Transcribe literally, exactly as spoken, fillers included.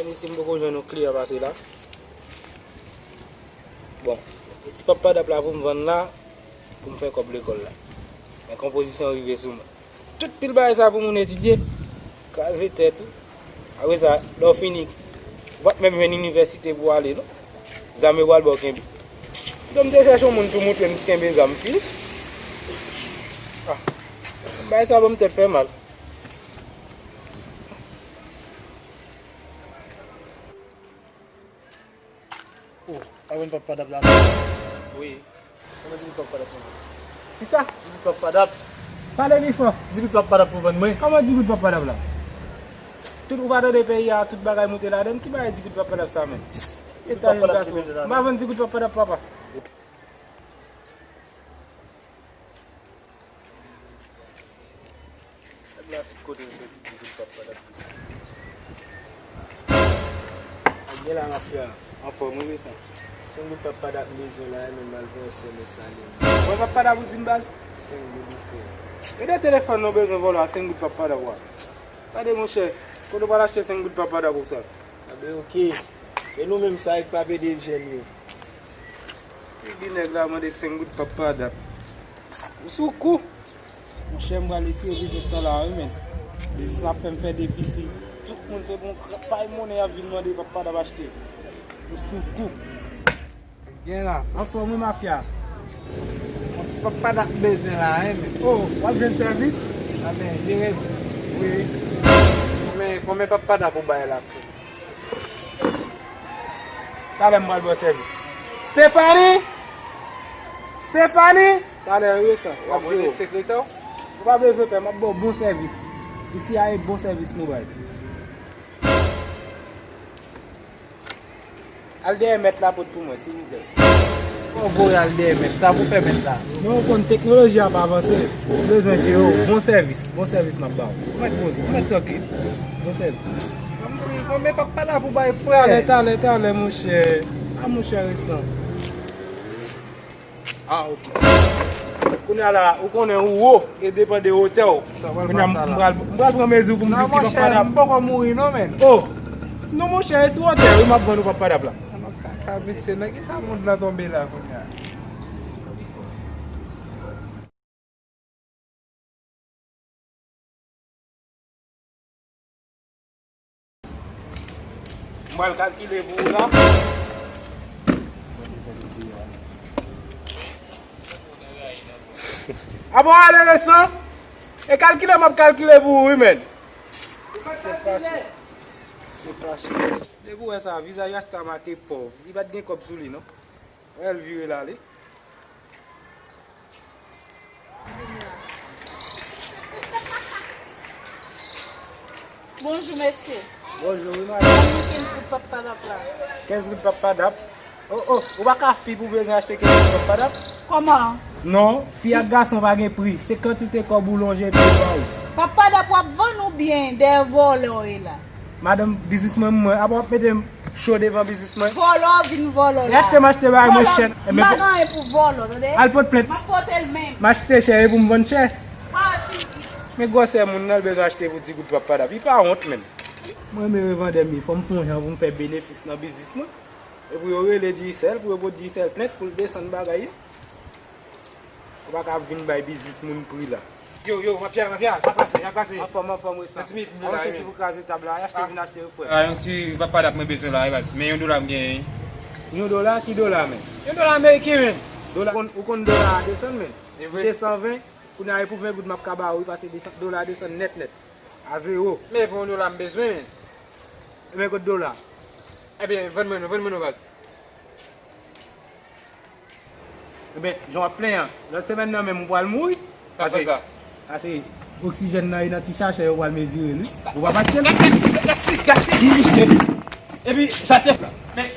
Mesye, m poko jwenn yon kliyan pase la. Bon, ti pap padap la pou m vann la, pou m fè kòb lekòl la. Men konpozisyon rive sou mwen. Tout pil bagay sa pou moun etidye, kraze tèt ou. Apre sa, lè w fini, ou p ap menm jwenn inivèsite pou w ale, non. Zam yo pral ba w kenbe. Donk, m te chèche yon moun tou moutre m ki kenbe zam, fini. Ah, bagay sa ban m tèt fè mal. Oh, pa vann pap padap la non. Wi. Kòman di goud pap padap la? Kisa? Di goud pap padap. Pale pi fò. Di goud pap padap pou vann mwen. Kòman di goud pap padap la? Tout ou pa tande peyi a, tout bagay moute ladann. Ki bagay di goud pap padap sa menm? Di goud pap padap ki bezwen la. M pa vann di goud pap padap, papa. Nèg la tout kote l soti di goud pap padap. Ak gen la mafya, anfòm wi resan. Senk goud pap padap m bezwen la, e menm mal vèse men sale m. Mwen pap padap ou di m baz? Senk goud ou fè. E de telefòn nou bezwen vòlò a senk goud pap padap wa. Gade monchè, kote w pral achte senk goud pap padap ou sa? Anben oke. E nou menm sa ek pap ede jèn yo. Epi nèg la mande senk goud pap padap. Ou sou kou. Monchè, m pral retire biznis lan la wi, men. Biznis la ap fè m fè defisi. Tout moun se bon pay monnen y ap vin mande pap padap achte. Ou sou kou. Gen la. Anfòm wi mafya. Yon ti pap padap m bezwen la, wi, men. Oh, w ap jwenn sèvis? Anben, jere. Wi. Konbyen, konbyen pap padap ou bay la? Talè m pral ba w sèvis. Stephanie! Stephanie! Talè, wi, sa. W ap jere. Sekretè w? Ou pa bezwen pè, m ap ba w bon sèvis. Isi a e bon sèvis nou bay. Al dèyè mèt la pot pou mwen, silvouplè. Bon, voye al dèyè mèt. Sa pou fè mèt la. Men ou konn teknoloji ap avanse. Ou bezwen jere w. Bon sèvis. Bon sèvis m ap ba w. Ou mèt poze. Ou mèt trankil. Bon sèvis. Konbyen pap padap ou bay frè? Talè, talè, talè, monchè. A monchè resan. Ah, ok. Kounye a la, ou konnen ou wo, e depann de wotè w. Kounye a m pral, m pral pran mezi pou m di w ki pap padap. Non, monchè, m poko mouri non, men. Oh! Non, monchè, e sou wotè wi m ap vann ou pap padap la. Kaka, mesye, nan kisa mond lan tonbe la kounye a? M pral kalkile pou ou la. Avan ale resan, e kalkile m ap kalkile pou ou wi, men. Se fache. Se fache. Depi w wè sa, vizaj rasta make pòv. Li pa t gen kòb sou li, non. Wè l vire l ale. Bonjou, mesye. Bonjou, wi, madanm. Ban nou kenz goud pap padap la. Kenz goud pap padap? Oh, oh, ou pa ka fi pou w bezwen achte kenz goud pap padap? Kòman? Non, fi ak gason pa gen pri. Se kantite kòb ou lonje epi yo ba ou. Pap padap w ap vann oubyen dèyè vòlè w ye la? Madanm, biznis mwen, mwen, apa w ap mete m cho devan biznis mwen? Vòlò vin vòlò la. E achte m achte bagay mwen chè. M pa gen anyen pou vòlò, tande? Al pote plent. M ap pote l menm. M achte chè e pou m vann chè. Pa fini. Men gwosè moun nan, l bezwen achte pou di goud pap padap. Li pa wont menm. Mwen renmen revandè m ye. Fò m fè yon jan pou m fè benefis nan biznis mwen. E pou yo rele Digicel, pou yo pote Digicel plent, pou l desann bagay yo. Ou pa ka ap vin bay biznis moun pri la. Yo, yo, mafya, mafya, sa pase, sa pase. Anfòm, anfòm, resan. Yon ti minit, m la, yon ti pou kraze tab la, achte, vin achte yo, frè. Ah, yon ti pap padap mwen bezwen la, wi, baz. Men yon dola m genyen. Yon dola? Ki dola, men? Yon dola ameriken, men. Dola, ou konn, ou konn dola a desann, men. E vre. Li te san ven, kounye a e pou ven goud m ap ka ba ou, wi, paske desann, dola a desann nèt, nèt. A zewo. Men pou yon dola m bezwen, men. Ebyen, kot dola? Ebyen, vann mwen non, vann mwen non, baz. Ebyen, jan w ap plenyen an, lòt semèn nan menm ou pral mouri. Pase, pase oksijèn nan e nan ti sachè yo pral mezire l, wi. Ou pa pase l. Gate, gate, gate, gate, misye. Epi, sa te. Men,